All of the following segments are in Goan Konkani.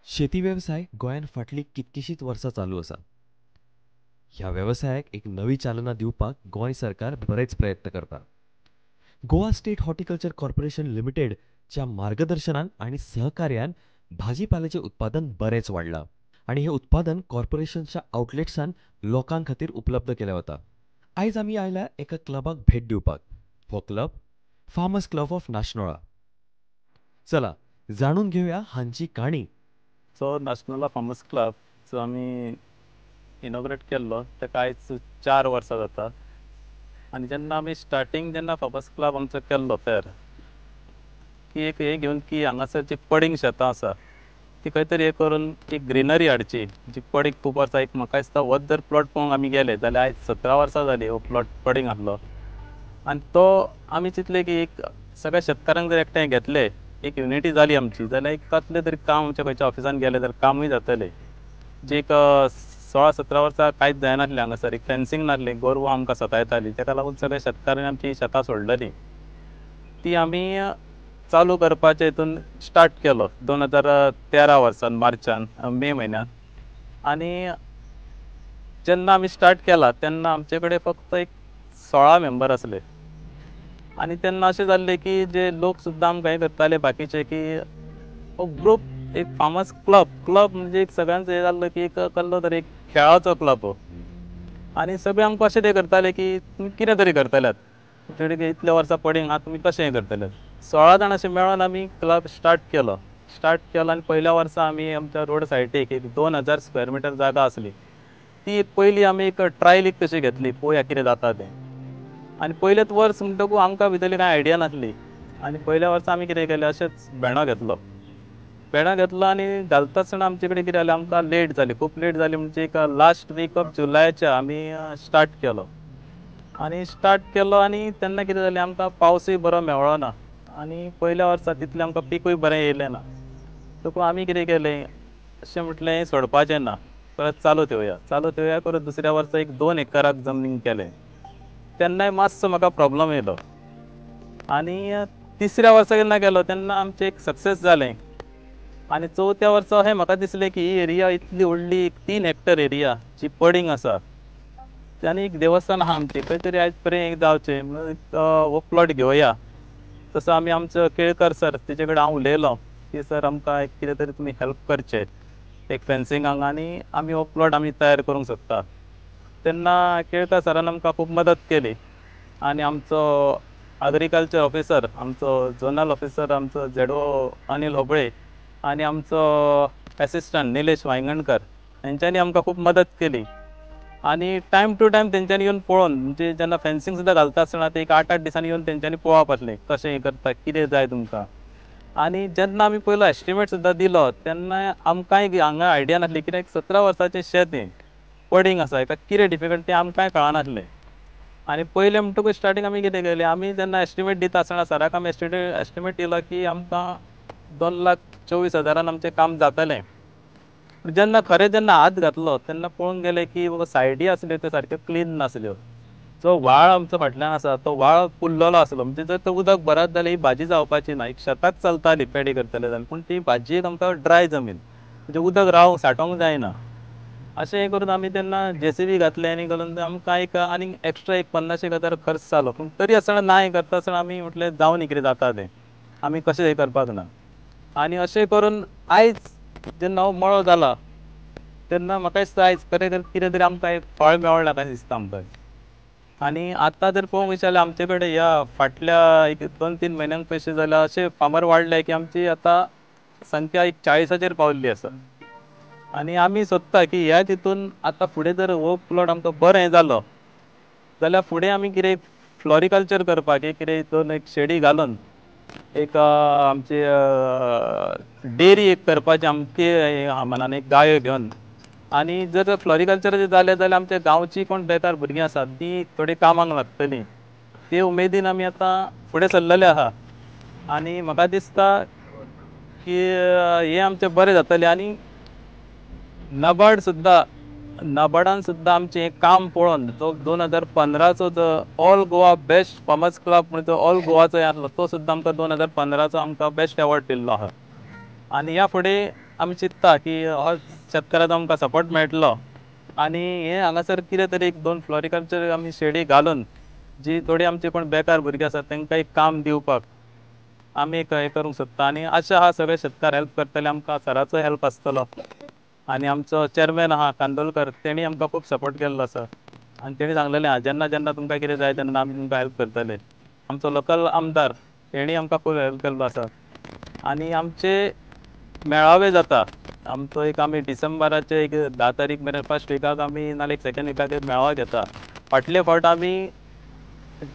शेती वेवसाय गोंयांत फाटलीं कितकींशींच वर्सां चालू आसा. ह्या वेवसायाक एक नवी चालना दिवपाक गोंय सरकार बरेच प्रयत्न करता. गोवा स्टेट हॉर्टिकल्चर कॉर्पोरेशन लिमिटेडच्या मार्गदर्शनान आनी सहकार्यान भाजीपाल्याचें उत्पादन बरेंच वाडलां आनी हें उत्पादन कॉर्पोरेशनच्या आउटलेट्सान लोकां खातीर उपलब्ध केलें वता. आयज आमी आयल्या एका क्लबाक भेट दिवपाक. हो club farmers club of Nasnola. चला जाणून घेवया हांची काणी. सो नाशनोला फार्मर्स क्लब जो आमी इनॉग्रेट केल्लो ताका आयज 4 वर्सां जाता. आनी जेन्ना आमी स्टार्टींग जेन्ना फार्मर्स क्लब आमचो केल्लो तयार की एक हें घेवन की हांगासर जी पडींग शेतां आसा ती खंय तरी हें करून एक ग्रिनरी हाडची. जी पडींग खूब वर्सां एक म्हाका दिसता होच जर प्लॉट पळोवंक आमी गेले जाल्यार आयज 17 वर्सां जाली हो प्लॉट पडींग आसलो. आनी तो आमी चिंतले की एक सगळ्या शेतकारांक जर एकठांय घेतले एक युनिटी जाली आमची जाल्यार एक कसलें तरी काम आमच्या खंयच्या ऑफिसान गेलें जाल्यार कामूय जातलें. जी एक 16-17 वर्सां कांयच जायनासलें हांगासर, एक फेन्सींग नासलें, गोरवां आमकां सतायतालीं, ताका लागून सगळ्या शेतकारांनी आमची शेतां सोडलेलीं. ती आमी चालू करपाचे हितून स्टार्ट केलो 2013 वर्सान मार्चान मे म्हयन्यान. आनी जेन्ना आमी स्टार्ट केला तेन्ना आमचे कडेन फक्त एक 16 मेंबर आसले. आनी तेन्ना अशें जाल्लें की जे लोक सुद्दां आमकां हें करताले बाकीचे की हो ग्रूप एक फार्मर्स क्लब, क्लब म्हणजे एक सगळ्यांचो हें जाल्लो की एक कसलो तरी एक खेळाचो क्लब हो. आनी सगळे आमकां अशें ते करताले की तुमी कितें तरी करतल्यात, तुमचे इतल्या वर्सां पडींग आहा तुमी कशें हें करतल्यात. 16 जाण अशें मेळोन आमी क्लब स्टार्ट केलो. स्टार्ट केलो आनी पयल्या वर्सा आमी आमच्या रोड सायडीक एक 2000 स्क्वेअर मिटर जागा आसली ती एक पयली आमी एक ट्रायलीक कशी घेतली पळोवया कितें जाता तें. आनी पयलेच वर्स म्हणटकूच आमकां भितरली कांय आयडिया नासली. आनी पयल्या वर्सा आमी कितें केलें अशेंच भेंडो घेतलो. भेंडो घेतलो आनी घालता आसतना आमचे कडेन कितें जालें आमकां लेट जाली, खूब लेट जाली. म्हणजे एक लास्ट वीक ऑफ जुलयाच्या आमी स्टार्ट केलो. आनी स्टार्ट केलो आनी तेन्ना कितें जालें आमकां पावसूय बरो मेळ्ळो ना आनी पयल्या वर्सा तितलें आमकां पिकूय बरें येयलें ना. देखून आमी कितें केलें अशें म्हटलें सोडपाचें ना, परत चालू ठेवया. चालू ठेवया करून दुसऱ्या वर्सा एक 2 एकराक जमनीन केलें. तेन्नाय मातसो म्हाका प्रॉब्लम येयलो. आनी तिसऱ्या वर्सा जेन्ना गेलो तेन्ना आमचें एक सक्सेस जालें. आनी चवथ्या वर्सा अशें म्हाका दिसलें की ही एरिया इतली व्हडली एक 3 हेक्टर एरिया जी पडींग आसा आनी एक देवस्थान आहा आमचें खंय तरी आयज पर्यंत एक जावचें म्हणून हो प्लॉट घेवया. तसो आमी आमचो केळकर सर तेजे कडेन हांव उलयलो की सर आमकां एक कितें तरी तुमी हेल्प करचें एक फेन्सिंगाक आनी आमी हो प्लॉट आमी तयार करूंक सोदता. तेन्ना केळकर सरान आमकां खूब मदत केली. आनी आमचो एग्रीकल्चर ऑफिसर आमचो झोनल ऑफिसर आमचो झेडो अनिल होबळे आनी आमचो एसिस्टंट निलेश वायंगणकर हेंच्यांनी आमकां खूब मदत केली. आनी टायम टू टायम तेंच्यांनी येवन पळोवन म्हणजे जेन्ना फेन्सिंग सुद्दां घालता आसतना ते एक 8-8 दिसांनी येवन तेंच्यांनी पळोवप आसलें कशें हें करता कितें जाय तुमकां. आनी जेन्ना आमी पयलो एस्टिमेट सुद्दां दिलो तेन्ना आमकांय हांगा आयडिया नासली कित्याक 17 वर्साचें शेत हें पडींग आसा हेका कितें डिफिकल्ट तें आमकांय कळनासलें. आनी पयलें म्हणटकूच स्टार्टींग आमी कितें केलें आमी जेन्ना एस्टिमेट दिता आसतना सराक आमी एस्टिमेट दिलो की आमकां 2,24,000 आमचें काम जातलें. जेन्ना खरें जेन्ना हात घातलो तेन्ना पळोवंक गेलें की बाबा सायडी आसल्यो त्यो सारक्यो क्लीन नासल्यो. जो व्हाळ आमचो फाटल्यान आसा तो व्हाळ पुरलेलो आसलो म्हणजे जर तो उदक भरत जाल्यार ही भाजी जावपाची ना. एक शेताक चलताली पेडी करतले जाल्यार पूण ती भाजी एक आमकां ड्राय जमीन म्हणजे उदक रावंक सांठोवंक जायना. अशें हें करून आमी तेन्ना जेसीबी घातलें आनी घालून आमकां एक आनी एक्स्ट्रा एक 50,000 खर्च जालो. पूण तरी आसतना ना हें करता आसतना आमी म्हटलें जावं न्ही कितें जाता तें आमी कशें हें करपाक ना. आनी अशें करून आयज जेन्ना हो मळो जाला तेन्ना म्हाका दिसता आयज खरें तर कितें तरी आमकां एक फळ मेळ्ळां कशें दिसता आमकां. आनी आतां जर पळोवंक वयता जाल्यार आमचे कडेन ह्या फाटल्या एक 2-3 म्हयन्यांक पयशे जाल्यार अशे फार्मर वाडले की आमची आतां संख्या एक 40 पावल्ली आसा. आनी आमी सोदता की ह्या तितून आतां फुडें जर हो प्लॉट आमकां बरें जालो जाल्यार फुडें आमी कितें फ्लॉरिकल्चर करपाक एक कितें दोन एक शेडी घालून एक आमची डेरी एक करपाची आमची मनान एक गायो घेवन. आनी जर फ्लॉरिकल्चराचें जालें जाल्यार आमच्या गांवची कोण बेकार भुरगीं आसात ती थोडी कामाक लागतलीं. ते उमेदीन आमी आतां फुडें सरलेले आहा. आनी म्हाका दिसता की हें आमचें बरें जातलें. आनी नाबार्ड सुद्दां नाबार्डान सुद्दां आमचें काम पळोवन जो 2015चो जो all Goa best farmers club म्हणून जो ऑल गोवाचो हें आसलो तो सुद्दां आमकां 2015चो आमकां बेस्ट एवॉर्ड दिल्लो आहा. आनी ह्या फुडें आमी चिंत्ता की हो शेतकाराचो आमकां सपोर्ट मेळटलो आनी हे हांगासर कितें तरी एक 2 फ्लोरिकल्चर आमी शेडी घालून जी थोडी आमचे कोण बेकार भुरगे आसात तांकां एक काम दिवपाक आमी एक हें करूंक सोदता. आनी आशा आहा सगळे शेतकार हेल्प करतले, आमकां सराचो हेल्प आसतलो आनी आमचो चेअरमॅन आहा कांदोलकर, तेणी आमकां खूब सपोर्ट केल्लो आसा आनी तेणी सांगलेलें आहा जेन्ना जेन्ना तुमकां कितें जाय तेन्ना आमी तुमकां हेल्प करतले. आमचो लोकल आमदार तेणी आमकां खूब हेल्प केल्लो आसा आनी आमचे मेळावे जाता. आमचो एक आमी डिसेंबराचे एक 10 तारीख मेरेन फर्स्ट विकाक आमी नाल्यार एक सेकंड विकाक एक मेळावो घेता. फाटले फावट आमी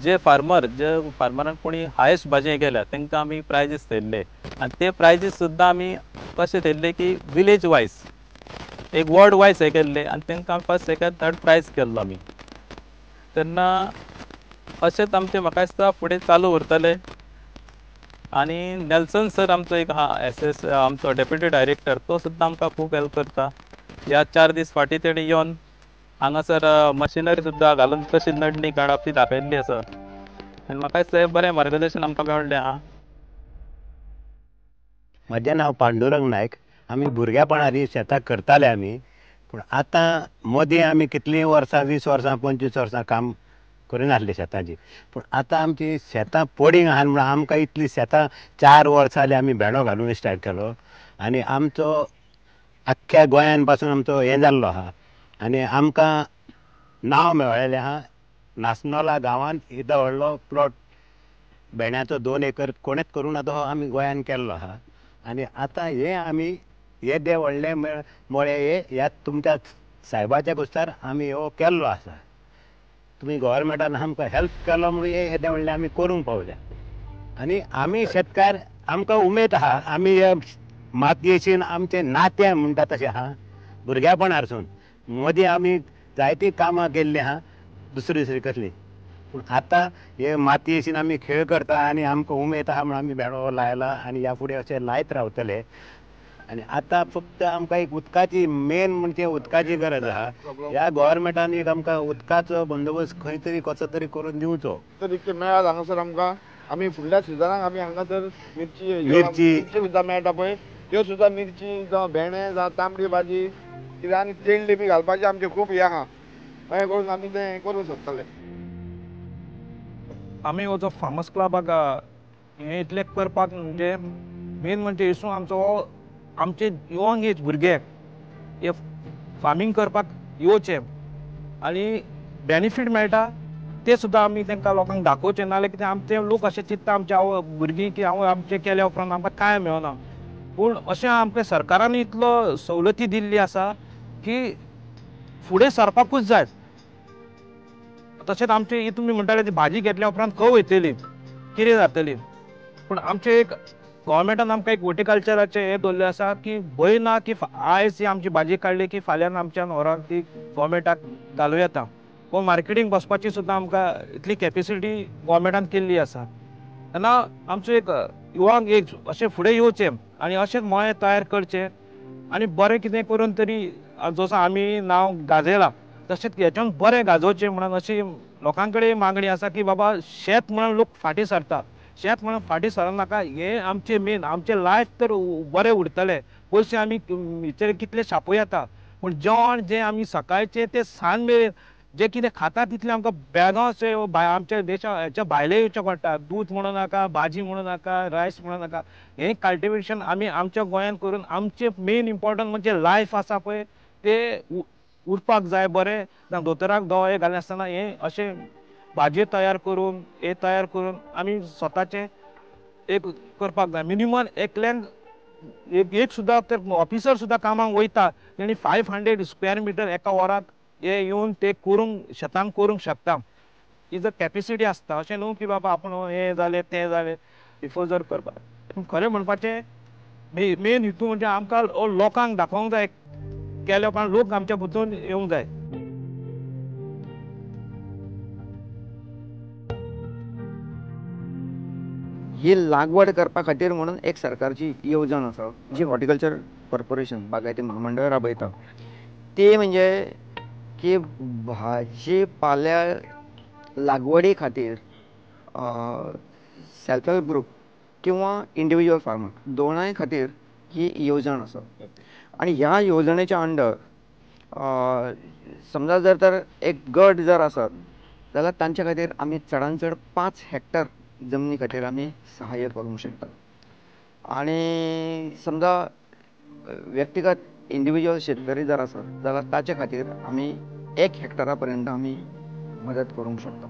जे फार्मर जे फार्मरान कोणी हायस्ट भाजी केल्या तांकां आमी प्रायजीस थेयल्ले आनी ते प्रायजीस सुद्दां आमी कशे थेयल्ले की विलेज वायज एक वॉर्ड वायज हे केल्ले आनी तांकां फर्स्ट सेकंड थर्ड प्रायज केल्लो आमी. तेन्ना अशेंच आमचें म्हाका दिसता फुडें चालू उरतलें. आनी नेल्सन सर आमचो एक आहा एस एस आमचो डेप्युटी डायरेक्टर, तो सुद्दां आमकां खूब हेल्प करता. ह्या 4 दीस फाटीं तेणी येवन हांगासर मशिनरी सुद्दां घालून कशी नडणी काडप ती दाखयल्ली आसा आनी म्हाका दिसता हें बरें मार्गदर्शन आमकां मेळ्ळें आहा. म्हजें नांव पांडुरंग नायक. आमी भुरग्यापणार ही शेतां करताले आमी, पूण आतां मदीं आमी कितलीं वर्सां 20 वर्सां 25 वर्सां काम करिनासली शेतांची, पूण आतां आमची शेतां पडींग आहा म्हणून आमकां इतलीं शेतां 4 वर्सां जालीं आमी भेंडो घालून स्टार्ट केलो आनी आमचो आख्ख्या गोंयान पासून आमचो हें जाल्लो आहा आनी आमकां नांव मेळ्ळेलें आहा. नासनोला गांवांत येदो व्हडलो प्लॉट भेंड्याचो 2 एकर कोणेच करूं ना तो आमी गोंयान केल्लो आहा आनी आतां हें आमी येदे व्हडले मळे हे ह्या तुमच्या सायबाच्या कुस्तार आमी हो केल्लो आसा. तुमी गव्हर्मेंटान आमकां हेल्प केलो म्हणून हे येदें व्हडलें आमी करूंक पावले आनी आमी शेतकार आमकां उमेद आहा. आमी हे मातयेशीन आमचें नातें म्हणटा तशें आहा भुरग्यापणारसून. मदीं आमी जायतीं कामां केल्लीं आहा दुसरी दुसरी कसली, पूण आतां हे मातयेशीन आमी खेळ करता आनी आमकां उमेद आहा म्हणून आमी भेंडो लायला आनी ह्या फुडें अशें लायत रावतले. आनी आतां फक्त आमकां एक उदकाची मेन म्हणजे उदकाची गरज आहा. ह्या गव्हर्मेंटान एक आमकां उदकाचो बंदोबस्त खंय तरी कसो तरी करून दिवचो. तर इतकें मेळत हांगासर आमकां. आमी फुडल्या सिजनाक आमी हांगासर मिरची मिरची सुद्दां मेळटा पळय, त्यो सुद्दां मिरची जावं भेंडे जावं तांबडी भाजी कितें आनी तेंडली बी घालपाचें आमचें खूब हें आहा, अशें करून आमी तें करूंक सोदतले. आमी हो जो फार्मर्स क्लबाक हें इतलें करपाक म्हणजे मेन म्हणजे इसू आमचो आमचे यंग एज भुरगे हे फार्मींग करपाक येवचे आनी बेनिफीट मेळटा ते सुद्दां आमी तांकां लोकांक दाखोवचें. नाजाल्यार कितें आमचे लोक अशें चिंत्ता आमचे आवय भुरगीं की हांव आमचें केल्या उपरांत आमकां कांय मेळना, पूण अशें आमकां सरकारान इतलो सवलती दिल्ली आसा की फुडें सरपाकूच जाय. तशेंच आमचे तुमी म्हणटाले ती भाजी घेतल्या उपरांत खंय वयतली कितें जातली, पूण आमचें एक गव्हर्मेंटान आमकां एक हॉर्टिकल्चराचें हें दवरलें आसा की भंय ना की आयज ही आमची भाजी काडली की फाल्यां आमच्यान व्हरोन ती गव्हर्मेंटाक घालूं येता. पूण मार्केटींग बसपाची सुद्दां आमकां इतली कॅपेसिटी गव्हर्मेंटान केल्ली आसा. तेन्ना आमचो एक युवांक एक अशें फुडें येवचें आनी अशें मळे तयार करचें आनी बरें कितें करून तरी जसो आमी नांव गाजयलां तशेंच हेच्यान बरें गाजोवचें म्हणून अशी लोकां कडेन मागणी आसा की बाबा शेत म्हणून लोक फाटीं सरता, शेत म्हणून फाटीं सरनाका. हें आमचें मेन आमचें लायफ तर बरें उरतलें, पयशे आमी हेचेर कितले छापूं येता, पूण जेवण जें आमी सकाळचें तें सांज मेरेन जें कितें खाता तितलें आमकां बेळगांवचे आमच्या देशा हेच्या भायलें येवचें पडटा. दूद म्हणूं नाका, भाजी म्हणूं नाका, रायस म्हणूं नाका, हें कल्टिवेशन आमी आमच्या गोंयांत करून आमचें मेन इम्पोर्टंट म्हणजे लायफ आसा पळय तें उरपाक जाय बरें. दोतोराक दोळे घालनासतना हें अशें भाजी तयार करून हें तयार करून आमी स्वताचें एक करपाक जाय. मिनिमम एकल्यान एक सुद्दां तर ऑफिसर सुद्दां कामाक वयता तेणी 500 स्क्वेअर मिटर एका वराक हे येवन ते करूंक शेतान करूंक शकता. ही जर कॅपेसिटी आसता, अशें न्हू की बाबा आपूण हें जालें तें जालें बिफोर जर करपाक. पूण खरें म्हणपाचें मेन हेतू म्हणजे आमकां लोकांक दाखोवंक जाय, केल्या उपरांत लोक आमच्या भोंवतण येवंक जाय. ही लागवड करपा खातीर म्हणून एक सरकारची येवजण आसा जी हॉर्टिकल्चर कॉर्पोरेशन बागायती म्हामंडळ राबयता. ती म्हणजे की भाजी पाल्या लागवडी खातीर सेल्फ हेल्प ग्रूप किंवा इंडिविज्युअल फार्मर दोनाय खातीर ही येवजण आसा. आनी ह्या येवजणेच्या अंडर समजा जर तर एक गट जर आसत जाल्यार तांचे खातीर आमी चडान चड 5 हेक्टर जमनी खातीर आमी सहाय्य करूंक शकतात. आनी समजा व्यक्तिगत इंडिविज्युअल शेतकरी जर आसत जाल्यार ताचे खातीर आमी 1 हेक्टरा पर्यंत आमी मदत करूंक शकता.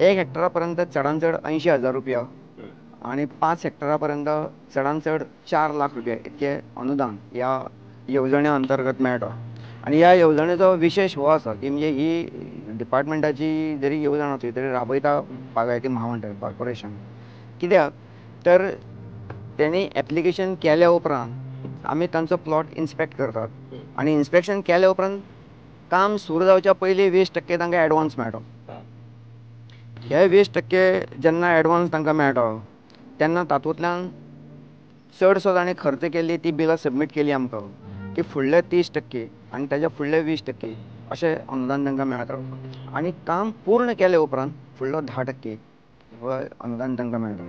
1 हेक्टरा पर्यंत चडान चड 80,000 रुपया आनी 5 हेक्टरा पर्यंत चडान चड 4 लाख रुपया इतकें अनुदान ह्या येवजणे अंतर्गत मेळटा. आनी ह्या येवजणेचो विशेश हो आसा की म्हणजे ही डिपार्टमेंटाची जरी येवजण आसली तरी राबयता बागायती महामंडळ कॉर्पोरेशन. कित्याक तर तेणी एप्लिकेशन केल्या उपरांत आमी तांचो प्लॉट इन्स्पेक्ट करतात आनी इन्स्पेक्शन केल्या उपरांत काम सुरू जावच्या पयलीं 20% तांकां एडवान्स मेळटा. हे 20% जेन्ना एडवान्स तांकां मेळटा तेन्ना तातूंतल्यान चडसो ताणें खर्च केल्ली ती बिलां सबमीट केली आमकां की फुडले 30% आनी ताच्या फुडले 20% अशें अनुदान तांकां मेळटा. आनी काम पूर्ण केले उपरांत फुडलो 10% अनुदान तांकां मेळटा.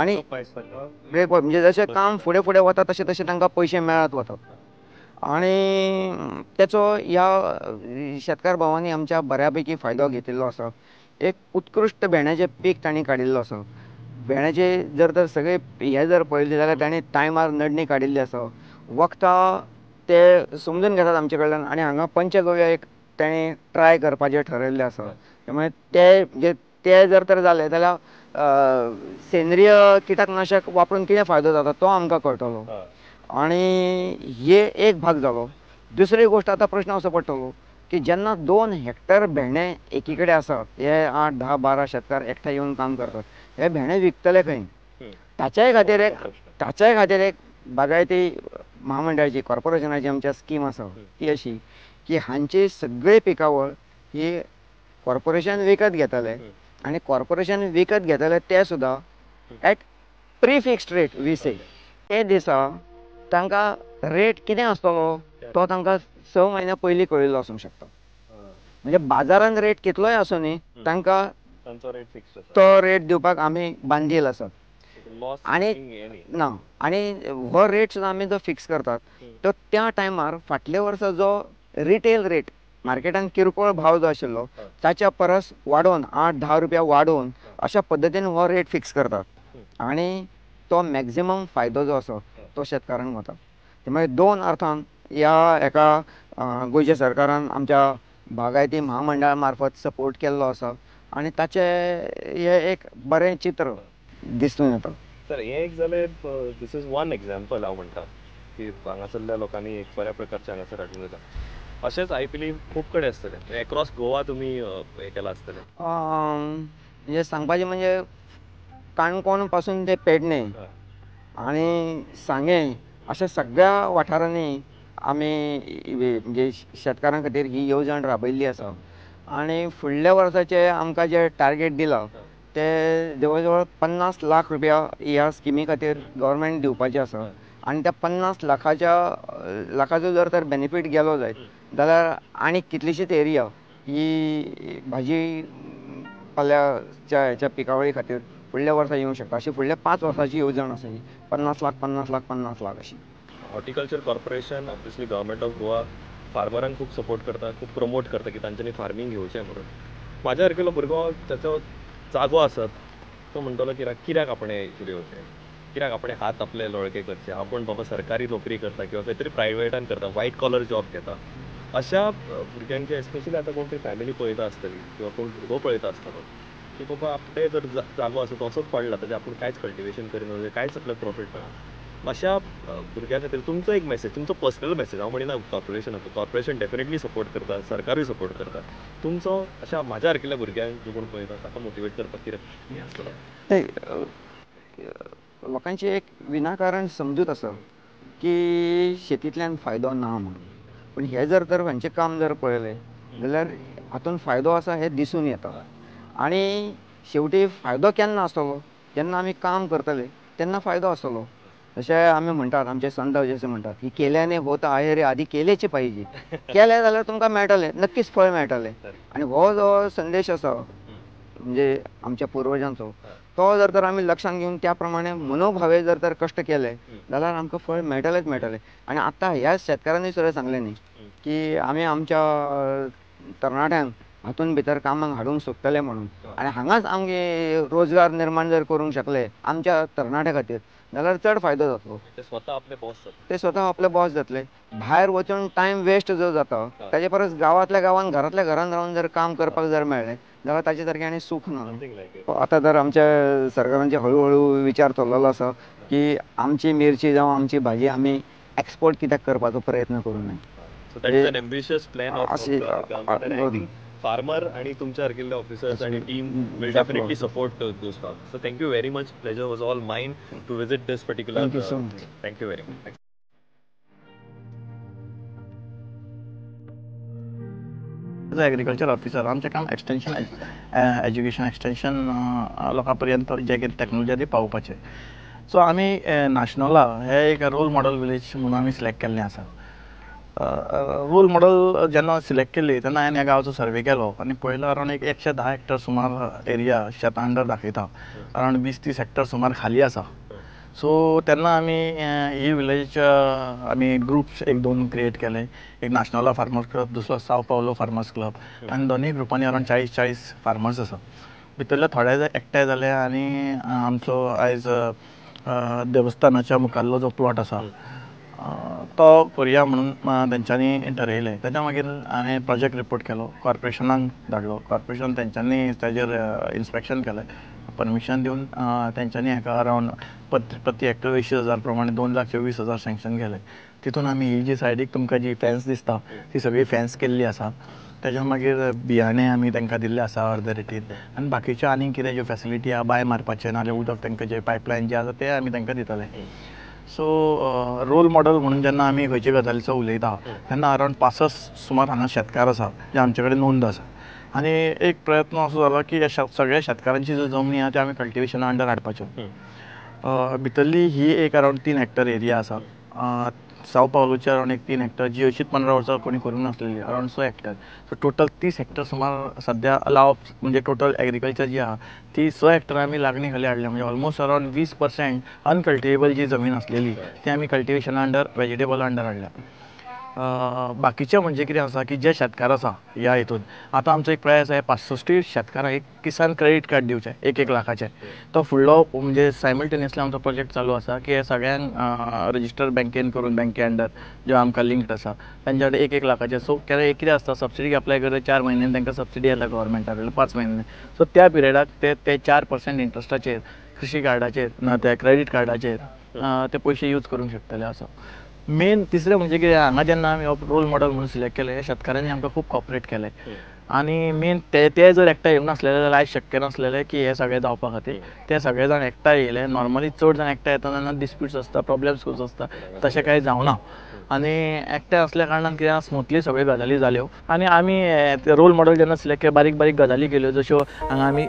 आनी म्हणजे जशें काम फुडें फुडें वता तशें तशें तांकां पयशे मेळत वतात. आनी तेचो ह्या शेतकार भावांनी आमच्या बऱ्या पैकी फायदो घेतिल्लो आसा. एक उत्कृश्ट भेंड्याचें पीक तांणी काडिल्लो आसा. भेंड्याचे जर तर सगळे हे जर पळयले जाल्यार तांणी टायमार नडणी काडिल्ली आसा. वखदां ते समजून घेतात आमचे कडल्यान आनी हांगा पंचगव्य एक ताणें ट्राय करपाचें ठरयल्लें आसा. त्यामुळे ते म्हणजे ते जर तर जालें जाल्यार सेंद्रीय किटकनाशक वापरून कितें फायदो जाता तो आमकां कळटलो. आनी हे एक भाग जालो. दुसरी गोश्ट आतां प्रश्न असो पडटलो की जेन्ना 2 हेक्टर भेंडे एकी कडेन आसात, हे 8, 10, 12 शेतकार एकठांय येवन काम करतात, हे भेंडे विकतले खंय? ताच्याय खातीर एक बागायती महामंडळाची कॉर्पोरेशनाची आमच्या स्कीम आसा ती अशी की हांची सगळी पिकावळ ही कॉर्पोरेशन विकत घेतले आनी कॉर्पोरेशन विकत घेतले ते सुद्दां एट प्रिफिक्स्ड रेट 20. ते दिसा तांकां रेट कितें आसतलो तो तांकां 6 म्हयन्या पयलीं कळिल्लो आसूंक शकता. म्हणजे बाजारान रेट कितलोय आसूं न्ही, तांकां तो रेट दिवपाक आमी बांदील आसात. आनी ना आनी हो रेट सुद्दां आमी जो फिक्स करतात तो त्या टायमार फाटल्या वर्सा जो रिटेल रेट मार्केटान किरकोळ भाव जो आशिल्लो ताच्या परस वाडोवन 8-10 रुपया वाडोवन अशा पद्दतीन हो रेट फिक्स करतात आनी तो मॅक्झिमम फायदो जो आसा तो शेतकारांक वता. त्यामुळे 2 अर्थान ह्या एका गोंयच्या सरकारान आमच्या बागायती महामंडळा मार्फत सपोर्ट केल्लो आसा आनी ताचें हें एक बरें चित्र दिसून येता. सर, हें एक जालें, this is one example. हांव म्हणटा की हांगासरल्या लोकांनी एक बऱ्या प्रकारचें हांगासर हाडून जाता. अशेंच I believe खूब कडेन आसतलें, एक्रॉस गोवा तुमी हें केलां आसतलें. म्हणजे सांगपाचें म्हणजे काणकोण पासून ते पेडणे आनी सांगें अशा सगळ्या वाठारांनी आमी म्हणजे शेतकारां खातीर ही येवजण राबयल्ली आसा. आनी फुडल्या वर्साचें आमकां जें टार्गेट दिलां ते जवळ जवळ 50 लाख रुपया ह्या स्किमी खातीर गव्हर्मेंट दिवपाचें आसा. आनी त्या 50 लाखाचो जर तर बेनिफीट गेलो जायत जाल्यार आनी कितलीशीच एरिया ही भाजी पाल्याच्या हेच्या पिकावळी खातीर फुडल्या वर्सा येवंक शकता. अशी फुडल्या 5 वर्साची येवजण आसा ही 50 लाख 50 लाख 50 लाख अशी. Horticulture corporation obviously government of Goa फार्मरांक खूब सपोर्ट करता, खूब प्रमोट करता की तांच्यांनी फार्मींग घेवचें म्हणून. म्हाज्या सारकेलो भुरगो ताचो जागो आसत तो म्हणटलो कित्याक आपणें फुडें येवचें, कित्याक आपणें हात आपले लोळके करचे, आपूण बाबा सरकारी नोकरी करता किंवा खंय तरी प्रायवेटान करता, वायट कॉलर जॉब घेता. अशा भुरग्यांचे एस्पेशली आतां कोण तरी फॅमिली पळयता आसतली किंवा कोण भुरगो पळयता आसतलो की बाबा आपले जर जागो आसा तो असोच पडला ताजें आपूण कांयच कल्टिवेशन करिना, कांयच आपल्याक प्रॉफीट मेळना. अशा भुरग्यां खातीर तुमचो एक मॅसेज, तुमचो पर्सनल मॅसेज, हांव म्हणिना कॉर्पोरेशनाचो, कॉर्पोरेशन डेफिनेटली सपोर्ट करता, सरकारूय सपोर्ट करता, तुमचो अशा म्हाज्या सारकिल्ल्या भुरग्यांक जो कोण पळयता ताका मोटिवेट करपाक कितें हें आसतलो? लोकांची एक विनाकारण समजूत आसा की शेतींतल्यान फायदो ना म्हणून, पूण हें जर तर हांचें काम जर पळयलें जाल्यार हातूंत फायदो आसा हें दिसून येता. आनी शेवटी फायदो केन्ना आसतलो? जेन्ना आमी काम करतले तेन्ना फायदो आसतलो. जशें आमी म्हणटात, आमचे संत जशें म्हणटात की केल्याने होत आहे रे आदी केलेचे पाहिजे. केलें जाल्यार तुमकां मेळटलें, नक्कीच फळ मेळटलें. आनी हो जो संदेश आसा म्हणजे आमच्या पुर्वजांचो तो जर तर आमी लक्षांत घेवन त्या प्रमाणे मनोभावे जर तर कश्ट केले जाल्यार आमकां फळ मेळटलेंच मेळटलें. आनी आतां ह्या शेतकारांनी सुद्दां सांगलें न्ही की आमी आमच्या तरणाट्यांक हातून भितर कामाक हाडूंक सोदतले म्हणून, आनी हांगाच आमगे रोजगार निर्माण जर करूंक शकले आमच्या तरणाट्या खातीर जाल्यार चड फायदो जातलो. ते स्वता आपले बॉस जातले, ते स्वता आपले बॉस जातले. भायर वचून टायम वेस्ट जो जाता ताजे परस गांवांतल्या गांवांत घरांतल्या घरान रावन जर काम करपाक जर मेळ्ळें जाल्यार ताजे सारकें आनी सूख ना. आतां तर आमच्या सरकारांचे हळू हळू विचार चल्लेलो आसा की आमची मिरची जावं आमची भाजी आमी एक्सपोर्ट कित्याक करपाचो प्रयत्न करूं नये. So that is an ambitious plan of government. Farmer आणि तुमच्या सारकिल्ले ऑफिसर्स आणि team will definitely support those farm. So thank you very much. Pleasure was all mine to visit this particular. Thank you so much. Thank you very much. As a agriculture officer आमचें काम एक्सटेंशन एज्युकेशन एक्सटेंशन लोकां पर्यंत जे कितें टॅक्नोलॉजी ती पावोवपाचें. सो आमी नाशनोला हे एक रोल मॉडल विलेज म्हणून आमी सिलेक्ट केल्लें आसा. रोल मॉडल जेन्ना सिलेक्ट केली तेन्ना हांवें ह्या गांवचो सर्वे केलो आनी पळयलो अरावंड एक 110 हेक्टर सुमार एरिया शेतां अंडर दाखयता, अरावंड 20-30 हेक्टर सुमार खाली आसा. सो तेन्ना आमी ही विलेज आमी ग्रुप्स 1-2 क्रिएट केले, एक नाशनोला फार्मर्स क्लब, दुसरो साव पावलो फार्मर्स क्लब, आनी दोनूय ग्रुपांनी अरावंड 40-40 फार्मर्स आसा. भितरले थोडे एकठांय जाले आनी आमचो आयज देवस्थानाच्या मुखारलो जो प्लॉट आसा तो करुया म्हणून तेंच्यांनी ठरयलें. तेच्या मागीर हांवें प्रोजेक्ट रिपोर्ट केलो, कॉर्पोरेशनाक धाडलो, कॉर्पोरेशन तेंच्यांनी ताजेर इन्स्पेक्शन केलें, परमिशन दिवन तेंच्यांनी हाका अरावंड प्रति हेक्टर 80,000 प्रमाणे 2,24,000 सँक्शन केलें. तितून आमी ही जी सायडीक तुमकां जी फॅन्स दिसता ती सगळी फॅन्स केल्ली आसा. तेच्या मागीर बियाणे आमी तांकां दिल्ले आसा अर्दे रेटीन, आनी बाकीच्यो आनीक कितें ज्यो फॅसिलिटी आहा बांय मारपाचें नाजाल्यार उदक तांकां जें पायपलायन जें आसा तें आमी तांकां दितले. सो रोल मॉडल म्हणून जेन्ना आमी खंयचे गजालीचो उलयता तेन्ना अरावंड 65 सुमार हांगा शेतकार आसा जे आमचे कडेन नोंद आसा. आनी एक प्रयत्न असो जाला की ह्या सगळ्या शेतकारांची ज्यो जमनी आहा त्यो आमी कल्टिवेशना अंडर हाडपाच्यो. भितरली ही एक अरावंड 3 हेक्टर एरिया आसा, साव पावलोची अरावंड एक 3 हेक्टर जी अशीच 15 वर्सां कोणी करूंक नासलेली, around 6 Hector. So total 30 Hector सुमार सद्या लावप म्हणजे टोटल एग्रीकल्चर जी आहा ती 6 हेक्टर आमी लागणी खाली हाडल्या, म्हणजे ऑलमोस्ट अरावंड 20% अनकल्टिवेबल जी जमीन आसलेली ती आमी कल्टिवेशना अंडर वेजिटेबल अंडर हाडल्या. बाकीचे म्हणजे कितें आसा की जे शेतकार आसा ह्या हितून आतां आमचो एक प्रयास आसा 65 शेतकारांक एक किसान क्रेडीट कार्ड दिवचें 1-1 लाखाचें. तो फुडलो म्हणजे सायमल्टेनियसली आमचो प्रोजेक्ट चालू आसा की हे सगळ्यांक रजिस्टर बँकेन करून बँके अंडर ज्यो आमकां लिंक्ड आसा तेंच्या कडेन 1-1 लाखाचें. सो केन्ना कितें आसता सबसिडी अप्लाय करता 4 म्हयन्यान तांकां सबसिडी येता गव्हर्मेंटा कडल्यान 5 म्हयन्यान. सो त्या पिरियडाक ते 4% इंट्रस्टाचेर कृशी कार्डाचेर ना त्या क्रेडीट कार्डाचेर ते पयशे यूज करूंक शकतले असो. मेन तिसरें म्हणजे कितें हांगा जेन्ना आमी रोल मॉडल म्हणून सिलेक्ट केलें शेतकारांनी आमकां खूब कॉपरेट केलें आनी मेन ते जर एकठांय येवंक नासलेले जाल्यार आयज शक्य नासलेलें की हें सगळें जावपा खातीर. ते सगळे जाण एकठांय येयले. नॉर्मली चड जाण एकठांय येता तेन्ना डिस्प्यूट्स आसता, प्रॉब्लम्स खूब आसता, तशें कांय जावना आनी एकठांय आसल्या कारणान कितें स्मुथली सगळ्यो गजाली जाल्यो. आनी आमी रोल मॉडल जेन्ना सिलेक्ट केलें बारीक बारीक गजाली केल्यो, जश्यो हांगा आमी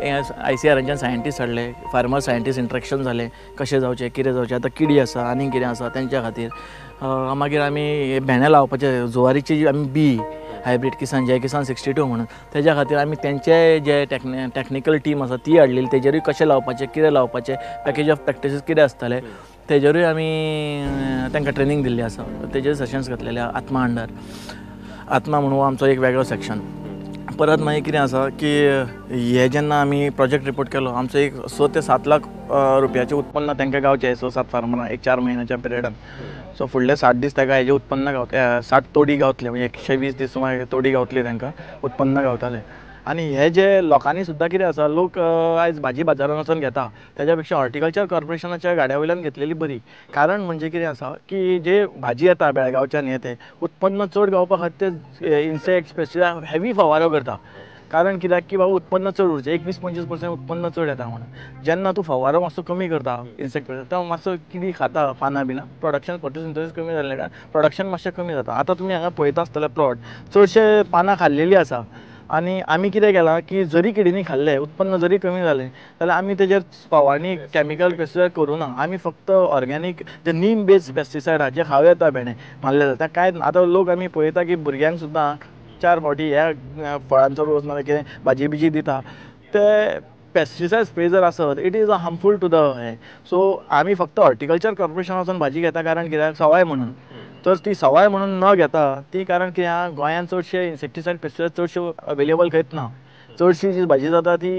ICRच्यान सायंटिस्ट हाडले, फार्मर सायंटिस्ट इंट्रेक्शन जालें, कशें जावचें कितें जावचें, आतां किडी आसा आनी कितें आसा तेंच्या खातीर. मागीर आमी भेंडे लावपाचे जुवारीची आमी बी हायब्रीड किसान जय किसान 62 म्हणून तेज्या खातीर आमी तेंचे जे टॅक्निकल टीम आसा ती हाडलेली, तेजेरूय कशें लावपाचें कितें लावपाचें पॅकेज ऑफ प्रॅक्टिसीस कितें आसतलें तेजेरूय आमी तांकां ट्रेनींग दिल्ली आसा, तेजेर सेशन्स घेतलेले आत्मा अंडर. आत्मा म्हणून आमचो एक वेगळो सेक्शन. परत मागीर कितें आसा की हे जेन्ना आमी प्रोजेक्ट रिपोर्ट केलो आमचो एक 6 ते 7 लाख रुपयाचें उत्पन्न तांकां गावचें 6-7 फार्मरांक एक 4 म्हयन्याच्या पिरियडान. सो फुडले 60 दीस ताका हेजें उत्पन्न गावता, 60 तोडी गावतले म्हणजे 120 दीस सुमार तोडी गावतली तांकां उत्पन्न गावतालें. आनी हे जे लोकांनी सुद्दां कितें आसा लोक आयज भाजी बाजारान वचून घेता तेज्या पेक्षा हॉर्टिकल्चर कॉर्पोरेशनाच्या गाड्या वयल्यान घेतलेली बरी. कारण म्हणजे कितें आसा की जे भाजी येता बेळगांवच्यान हे ते उत्पन्न चड गावपा खातीर ते इन्सेक्ट्स पेस्टिसायड हेवी फवारो करता. कारण कित्याक की बाबा उत्पन्न चड उरचें, 21-25% उत्पन्न चड येता म्हणून. जेन्ना तूं फवारो मातसो कमी करता इन्सेक्ट तेन्ना मातसो किडी खाता पानां बिनां, प्रोडक्शन फोटोसिंथेसीस कमी जाल्ल्या कारणान प्रोडक्शन मातशें कमी जाता. आतां तुमी हांगा पळयता आसतले प्लॉट चडशे पानां खाल्लेलीं आसा आनी आमी कितें केलां की जरी किडींनी खाल्लें उत्पन्न जरी कमी जालें जाल्यार आमी तेजेर फवारणी कॅमिकल पेस्टिसायड करूं ना, आमी फक्त ऑर्गेनीक जे नीम बेस्ड पेस्टिसायड आहा जे खावं येता भेंडे मारले जाता कांय. आतां लोक आमी पळयता की भुरग्यांक सुद्दां 4 फावटी ह्या फळांचो रोस नाजाल्यार कितें भाजी बिजी दिता, ते पेस्टिसायड स्प्रे जर आसत it is a harmful to the हें. सो आमी फक्त हॉर्टिकल्चर कॉर्पोरेशन वचून भाजी घेता कारण कित्याक सवाय म्हणून. तर ती सवाय म्हणून न घेता ती, कारण कित्याक गोंयांत चडशे इन्सेक्टिसायड पेस्टिसायड चडशे अवेलेबल खंयच ना. चडशी जी भाजी जाता ती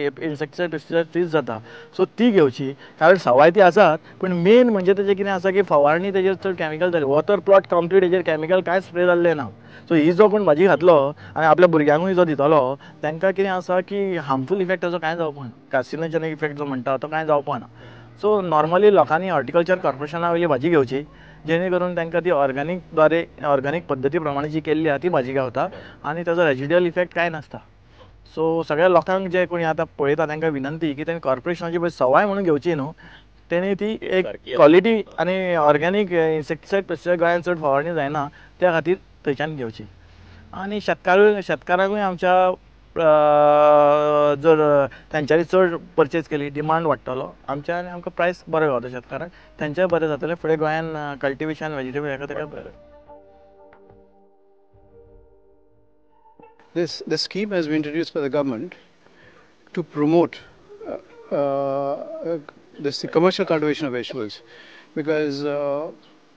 इन्सेक्टिसायड पेस्टिसायड तीच जाता. सो ती घेवची कारण सवाय ती आसात, पूण मेन म्हणजे तेजें कितें आसा की फवारणी तेजेर चड कॅमिकल जाली. हो तर प्लॉट कंप्लीट हेजेर कॅमिकल कांयच स्प्रे जाल्लें ना. सो ही जो कोण भाजी खातलो आनी आपल्या भुरग्यांकूय जो दितलो तांकां कितें आसा की हार्मफूल इफेक्ट ताजो कांय जावपा ना, कार्सिनोजेनीक इफेक्ट जो म्हणटा तो कांय जावपा ना. सो नॉर्मली लोकांनी हॉर्टिकल्चर कॉर्पोरेशना वयली भाजी घेवची जेणे करून तांकां ती ऑर्गेनीक द्वारे ऑर्गेनीक पद्दती प्रमाणे जी केल्ली आहा ती भाजी गावता आनी ताजो रेजिड्युअल इफेक्ट कांय नासता. सो सगळ्या लोकांक जे कोणी आतां पळयता तांकां विनंती की तेणी कॉर्पोरेशनाची पळय सवाय म्हणून घेवची न्हू, तेणी ती एक क्वॉलिटी आनी ऑर्गेनीक इन्सेक्टिसायड पेस्टिसायड गोंयांत चड फवारणी जायना त्या खातीर थंयच्यान घेवची. आनी शेतकारांकूय आमच्या जर तेंच्यांनी चड परचेज केली डिमांड वाडटलो आमच्या आनी आमकां प्रायस बरो गावता शेतकारांक, तेंचेय बरें जातलें. फुडें गोंयान कल्टिवेशन वेजिटेबल हेका तेका बरें. This scheme has been introduced by the government to promote this commercial cultivation of vegetables, because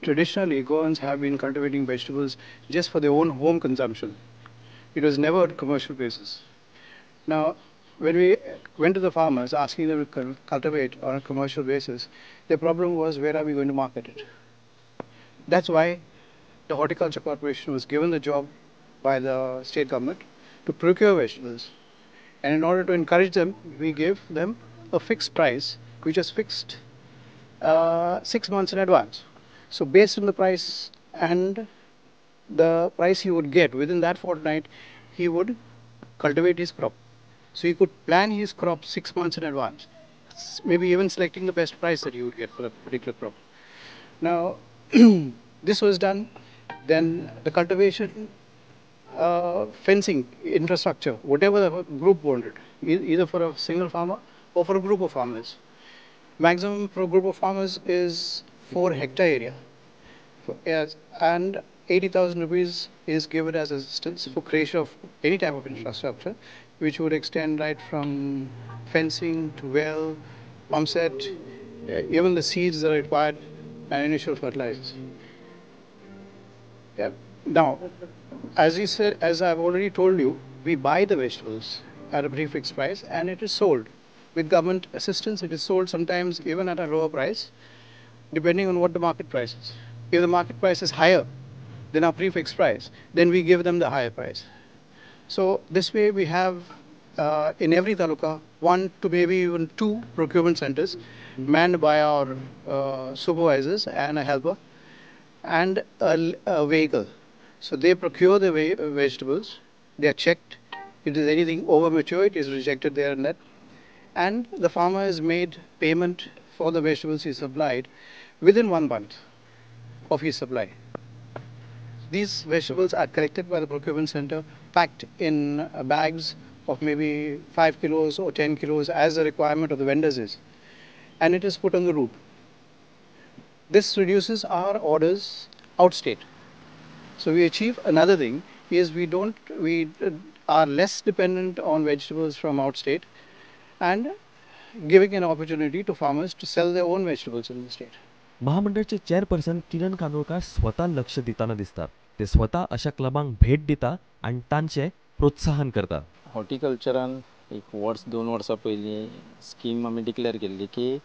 traditionally Goans have been cultivating vegetables just for their own home consumption. It was never on commercial basis. Now, when we went to the farmers asking them to cultivate on a commercial basis, their problem was, where are we going to market it? That's why the Horticulture Corporation was given the job by the state government to procure vegetables. And in order to encourage them, we gave them a fixed price, which is fixed 6 months in advance. So based on the price and the price he would get within that fortnight, he would cultivate his crop. So he could plan his crop 6 months in advance, maybe even selecting the best price that he would get for a particular crop. Now, this was done. Then the cultivation, fencing, infrastructure, whatever the group wanted, either for a single farmer or for a group of farmers. Maximum for a group of farmers is 4 hectare area. Yes, and 80,000 rupees is given as assistance for creation of any type of infrastructure, which would extend right from fencing to well, pump set, even the seeds that are required and initial fertilizers. Yeah. Now, as you said, as I've already told you, we buy the vegetables at a prefixed price and it is sold. With government assistance, it is sold sometimes even at a lower price, depending on what the market price is. If the market price is higher than our prefixed price, then we give them the higher price. So this way we have in every taluka 1 to maybe even 2 procurement centers manned by our supervisors and a helper and a vehicle. So they procure the vegetables, they are checked. If there is anything over mature, it is rejected there and then. And the farmer has made payment for the vegetables he supplied within 1 month of his supply. These vegetables are collected by the procurement center, packed in bags of maybe 5 kilos or 10 kilos as the requirement of the vendors is, and it is put on the route. This reduces our orders outstate. So we achieve another thing is we are less dependent on vegetables from outstate and giving an opportunity to farmers to sell their own vegetables in the state. महामंडळचे chairperson किरण कांदोळकार स्वता लक्ष दिताना दिसतात. ते स्वता अशा क्लबांक भेट दिता आनी तांचे प्रोत्साहन करता. हॉर्टिकल्चरान एक वर्स 2 वर्सां पयलीं स्कीम आमी डिक्लेअर केल्ली की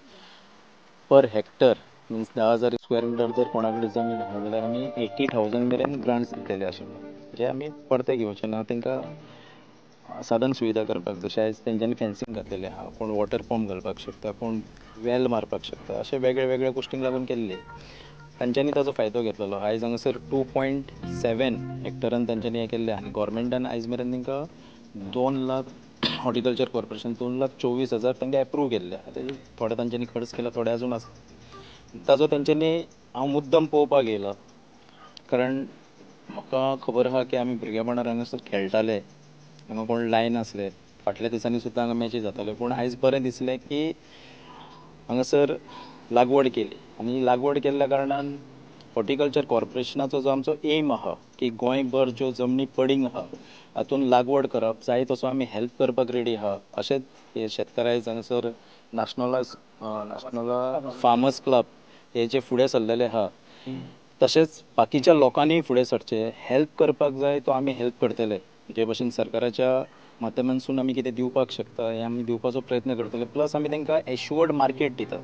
per hectare means 10,000 square metre जर कोणा कडेन जमीन आसा जाल्यार आमी 80,000 मेरेन ग्रांट्स दितले आशिल्ले, जे आमी परते घेवचे ना, तांकां साधन सुविधा करपाक. जशें आयज तेंच्यांनी फेन्सिंग घातलेलें आहा, कोण वॉटर पंप घालपाक शकता, कोण वेल मारपाक शकता, अशें वेगळे वेगळे गोश्टींक लागून केल्ले. तांच्यांनी ताजो फायदो घेतलेलो. आयज हांगासर 2.7 हेक्टरान तांच्यांनी हें केल्लें आनी गोवोरमेंटान आयज मेरेन तांकां 2 लाख हॉर्टिकल्चर कॉर्पोरेशन 2,24,000 तांकां एप्रूव केल्ले. आतां थोडे तांच्यांनी खर्च केला, थोडे आजून आसा. ताजो तेंच्यांनी हांव मुद्दम पळोवपाक येयला, कारण म्हाका खबर आहा की आमी भुरगेपणार हांगासर खेळटाले, हांगा कोण लायन आसले, फाटल्या दिसांनी सुद्दां हांगा मॅची जाताल्यो. पूण आयज बरें दिसलें की हांगासर लागवड केली आनी लागवड केल्ल्या कारणान हॉर्टिकल्चर कॉर्पोरेशनाचो जो आमचो एम आहा की गोंयभर ज्यो जमनी पडींग आहा हातून लागवड करप, जाय तसो आमी हेल्प करपाक रेडी आहा. अशेंच हे शेतकार हांगासर नाशनोला फार्मर्स क्लब हे जे फुडें सरलेले आहा, तशेंच बाकीच्या लोकांनीय फुडें सरचें, हेल्प करपाक जाय तो आमी हेल्प करतले. जे भशेन सरकाराच्या माध्यमांतसून आमी कितें दिवपाक शकता हें आमी दिवपाचो प्रयत्न करतले. प्लस आमी तांकां एश्युअर्ड मार्केट दितात.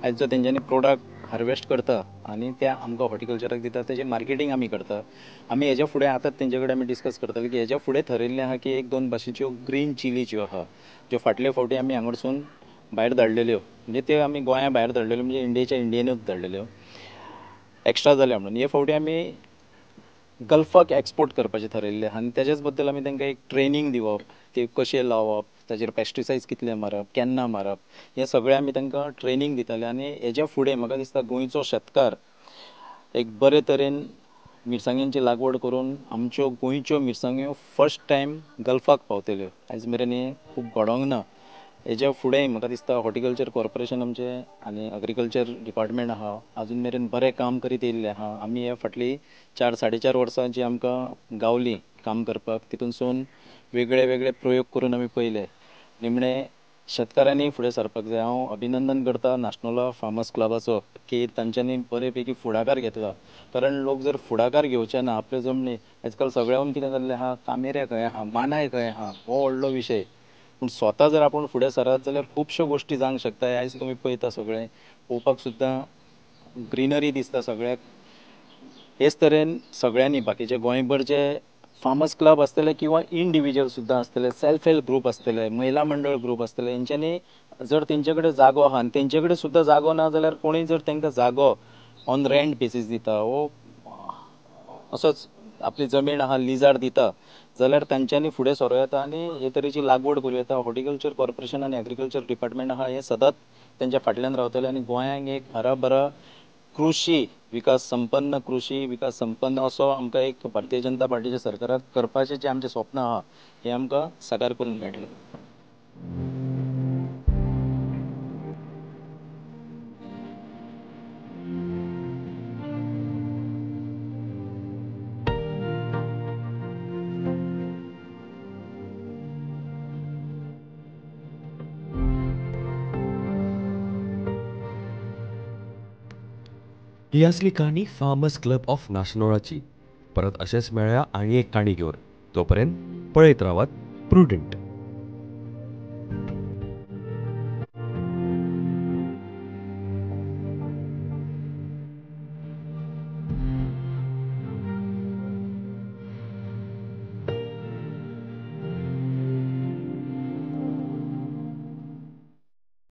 आयज जो तेंच्यांनी प्रोडक्ट हार्वेस्ट करता आनी ते आमकां हॉर्टिकल्चराक दिता तेजें मार्केटींग आमी करता. आमी हेज्या फुडें आतां तेंचे कडेन आमी डिस्कस करतले की हेज्या फुडें थरयल्लें आहा की 1-2 भाशेच्यो ग्रीन चिली ज्यो आहा, ज्यो फाटले फावटी आमी हांगासून भायर धाडलेल्यो, म्हणजे त्यो आमी गोंया भायर धाडलेल्यो, म्हणजे इंडियेच्या इंडियेनूच धाडलेल्यो, एक्स्ट्रा जाल्या म्हणून हे फावटी आमी गल्फाक एक्सपोर्ट करपाचें थरयल्लें आनी तेज्याच बद्दल आमी तांकां एक ट्रेनींग दिवप, ते कशें लावप, ताजेर पेस्टिसायड्स कितले मारप, केन्ना मारप, हें सगळें आमी तांकां ट्रेनींग दिताले. आनी हेज्या फुडें म्हाका दिसता गोंयचो शेतकार एक बरे तरेन मिरसांग्यांची लागवड करून आमच्यो गोंयच्यो मिरसांग्यो फर्स्ट टायम गल्फाक पावतल्यो. आयज मेरेन हें खूब घडोंक ना. हेज्या फुडें म्हाका दिसता हॉर्टिकल्चर कॉर्पोरेशन आमचें आनी एग्रीकल्चर डिपार्टमेंट आहा अजून मेरेन बरें काम करीत येयल्लें आहा. आमी हे फाटलीं 4-4.5 वर्सां जी आमकां गावलीं काम करपाक, तितूनसून वेगळे वेगळे प्रयोग करून आमी पळयले. निमणें शेतकारांनी फुडें सरपाक जाय. हांव अभिनंदन करता नाशनोला फार्मर्स क्लबाचो की तांच्यांनी बरे पैकी फुडाकार घेतला. कारण लोक जर फुडाकार घेवचे ना आपले जमनी, आजकाल सगळ्यांक कितें जाल्लें आहा, कामेऱ्या खंय आहा, मानाय खंय आहा, हो व्हडलो विशय. पूण स्वता जर आपूण फुडें सरत जाल्यार खुबश्यो गोश्टी जावंक शकता. आयज तुमी पळयता सगळें पळोवपाक सुद्दां ग्रिनरी दिसता सगळ्याक. हेच तरेन सगळ्यांनी बाकीचे गोंयभर जे फार्मर्स क्लब आसतले किंवा इंडिविज्युअल सुद्दां आसतले, सेल्फ हेल्प ग्रूप आसतले, महिला मंडळ ग्रूप आसतले, हेंच्यांनी जर तेंचे कडेन जागो आहा आनी तेंचे कडेन सुद्दां जागो ना जाल्यार कोणूय जर तांकां जागो ऑन रेंट बेसीस दिता वो असोच आपली जमीन आहा लिजार दिता जाल्यार तांच्यांनी फुडें सरूं येता आनी हे तरेची लागवड करूं येता. हॉर्टिकल्चर कॉर्पोरेशन आनी एग्रीकल्चर डिपार्टमेंट आहा हें सदांच तेंच्या फाटल्यान रावतलें आनी गोंयांक एक हराभरा कृशी विकास संपन्न, कृशी विकास संपन्न असो आमकां एक भारतीय जनता पार्टीच्या सरकाराक करपाचें जें आमचें स्वप्न आहा हें आमकां साकार करूंक मेळटलें. ही आसली काणी फार्मर्स क्लब ऑफ नाशनोळाची. परत अशेंच मेळया आनी एक काणी घेवन. तोपर्यंत पळयत रावात प्रुडंट.